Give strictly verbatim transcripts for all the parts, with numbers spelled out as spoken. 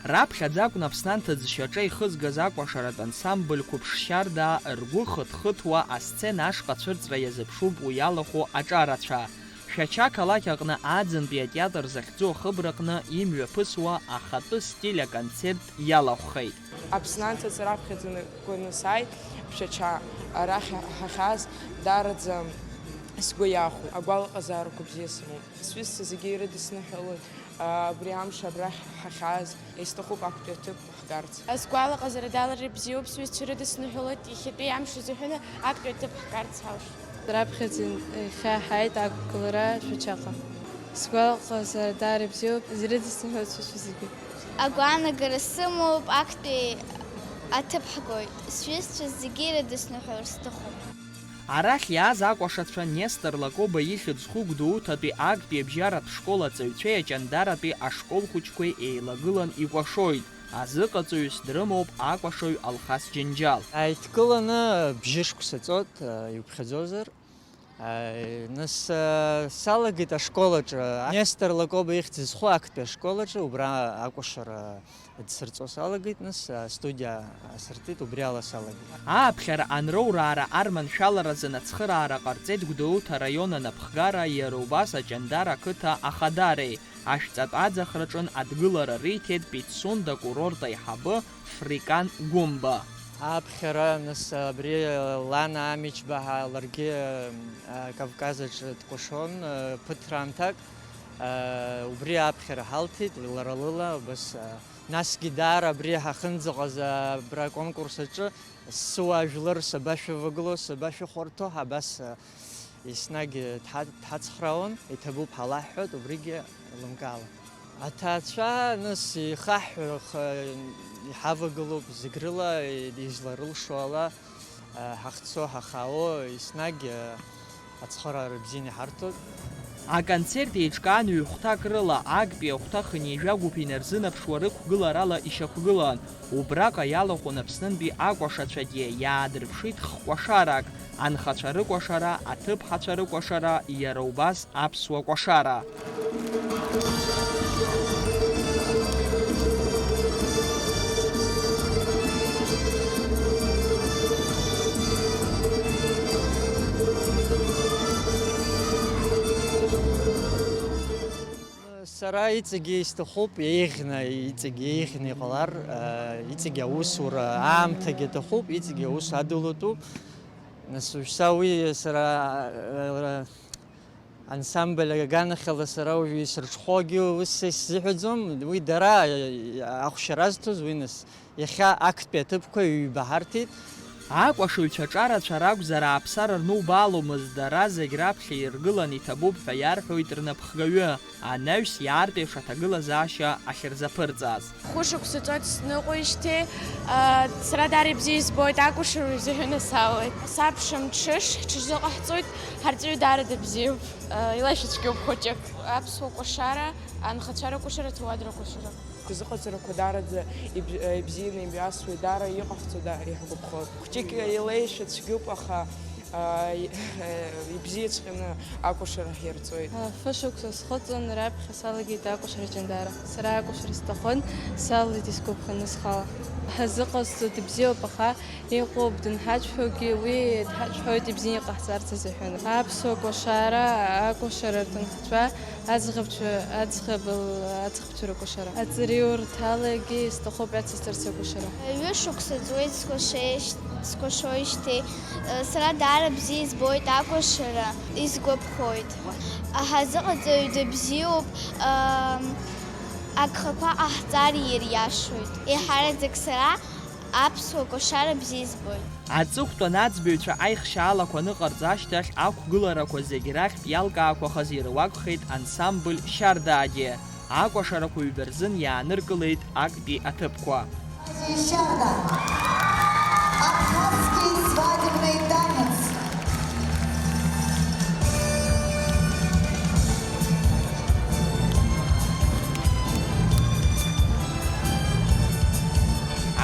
Раԥхьаӡа акәын Аԥсны анҭыҵ зшьаҿа ихызгаз акәашаратә ансамбль Қәыԥш Шьарда ргәы хыҭхыҭуа асцена ашҟа ацәырҵра иазыԥшуп уи иалахәу аҿарацәа. Шәача ақалақь аҟны Аӡынтәи атеатр захьӡу ахыбраҟны имҩаԥысуа ахатәы стиль аконцерт иалахәхеит. Аԥсны анҭыҵ раԥхьаӡаны сааит, Шәача, арахь ҳахьааз даараӡа сгәы иахәеит. Агәалаҟазаарақәа бзиа сымоуп. Сҩызцәа зегьы ирыдысныҳәалоит, абри амш абрахь ҳахьааз. Исҭахуп актәи аҭыԥ ҳгарц. Сгәалаҟазаара даара бзиоуп, сҩызцәа ирыдысныҳәалоит, иахьатәи амш азыҳәаны актәи аҭыԥ ҳгарц ҳалшоит. Раԥхьаӡа иахьа ҳааит ақәгылара Шәачаҟа. Сгәалаҟазаара даара бзиоуп, ирыдысныҳәалоит сҩызцәа зегьы. Агәаанагара сымоуп, актәи аҭыԥ ҳгоит. Сҩызцәа зегьы ирыдысныҳәалар сҭахуп. Арахь иааз акәашацәа Нестор Лакоба ихьӡ зху Гәдоуҭатәи актәи абжьаратә школ аҵаҩцәеи Аҷандаратәи ашкол хәыҷқәеи еилагылан икәашоит. Азыҟаҵаҩыс дрымоуп акәашаҩ Алхас Џьынџьал. Ааидкыланы бжьышықәса ҵуеит, иуԥхьаӡозар. Нас салагеит ашкол аҿы, Нестор Лакоба ихьӡ зху актәи ашкол аҿы, убра акәашара дсырҵо салагеит, нас астудиа асыртит, убри ала салагеит. Ааԥхьара анроураара арманшәаларазын ацхыраара ҟарҵеит Гәдоуҭа араион анапхгара, иара убас Аҷандара ақыҭа ахадареи. Ашәҵатә аӡахраҿын адгылара риҭеит Пицунда акурорт аиҳабы Фрикан Гәымба. Аԥхьара, нас, абри Лана Амичба ҳәа ларгьы, а, Кавказ аҿы дкәашон, а, ԥыҭраамҭак, а, убри аԥхьара ҳалҭеит, лара лыла, убас, а, насгьы даара абри ҳахьынӡаҟаз, а, абра аконкурс аҿы, сыуаа жәлар сабашәывагыло, сабашәыхәарҭоу ҳәа абас, а, Еснагь дҳа-, дҳацхраауан, иҭабуп ҳәа лаҳҳәоит, убригьы лымкаала. Аҭаацәа, нас, ихаҳҳәаха иҳавагылоуп, зегь рыла изларылшо ала, ҳахьцо, ҳахаауо, еснагь ацхыраара бзианы иҳарҭоит. Аконцерт еиҿкаан ҩ-хәҭак рыла, актәи ахәҭа хынҩажәа гәыԥ инарзынаԥшуа рықәгыларала ишьақәгылан. Убраҟа иалахәын Аԥснынтәи акәашацәагьы, иаадырԥшит х-кәашарак, анхацәа рыкәашара, аҭыԥҳацәа рыкәашара, иара убас аԥсуа кәашара. Сара иҵегьы исҭахуп еиӷьны, иҵегьы еиӷьны иҟалар, а, иҵегьы аусура аамҭагьы аҭахуп, иҵегьы аус адулатәуп. Нас уажәшьҭа уи сара, а, ансамбль аганахьала сара уажәы исырҽхәогьы ус исзыҳәаӡом, уи дара, а, ахәшьара зҭоз уи нас. Иахьа актәи аҭыԥқәа ҩба ҳарҭеит. Акәашаҩцәа ҿарацәа ракәзар, ааԥсара рнубааломызт, дара зегь раԥхьа иргылан иҭабуп ҳәа иарҳәоит рнапхгаҩы, анаҩс иаартеиԥш аҭагылазаашьа ахьырзаԥырҵаз. Хәышықәса ҵуеит сныҟәеижьҭеи, а, сара даара ибзиа избоит, акәашара рзыҳәаны салалеит. Сабша мҽыш ҳҽазыҟаҳҵоит, ҳарҵаҩы даара дыбзиоуп, а, илеишәа цәгьоуп хәыҷык. Аԥсуа кәашара, анхацәа рыкәашара, ҭауади рыкәашара. Ҳзыҟаҵарақәа даараӡа иб-, ибзианы имҩасуеит, даара иҟаҳҵо, даара иҳгәаԥхоит. Хәҷык илеишәа цәгьоуп, аха, а, и-, ибзиаҵәҟьаны акәашара ҳирҵоит. Фышықәса схыҵын, раԥхьа салагеит акәашара Ҷандара. Сара акәашара сҭахын, салалеит исгәаԥханы схала. Ҳазыҟазҵо дыбзиоуп, аха Иҟоуп, дынҳаҽҳәогьы, уи дҳаҽҳәоит ибзианы иҟаҳҵарц азыҳәан. Аԥсуа кәашара, акәашара рҭынхацәа, аӡӷабцәа, аӡӷаб-, аӡӷабцәа рыкәашара. Аҵариурҭ алагьы исҭахуп иацысҵарц акәашара. Ҩышықәса ҵуеит скәашеижь-, скәашоижьҭеи. Сара даара бзиа избоит акәашара, исгәаԥхоит. Ҳазыҟаҵаҩ дыбзиоуп, агхақәа ҟаҳҵар ириашоит. Еиҳараӡак сара Аԥсуа кәашара бзиа избоит. Аҵыхәтәан аӡбаҩцәа аихшьаалақәа аныҟарҵа ашьҭахь, ақәгыларақәа зегь рахьтә иалкаақәахаз ируакхеит ансамбль Шьардаагьы. Акәашарақәа ҩба рзын иааныркылеит актәи аҭыԥқәа. Шьарда. Абхазский свадебный танец.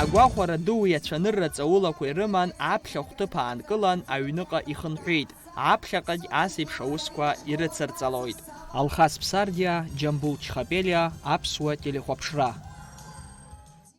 Агәахәара ду уи ацәанырра ҵаулақәа ирыман, аԥхьахә ҭыԥ аанкылан, аҩныҟа ихынҳәит. Аԥхьаҟагь ас еиԥш аусқәа ирыцырҵалоит. Алхас Ԥсардиа, Џьамбул Чхапелиа, Аԥсуа телехәаԥшра.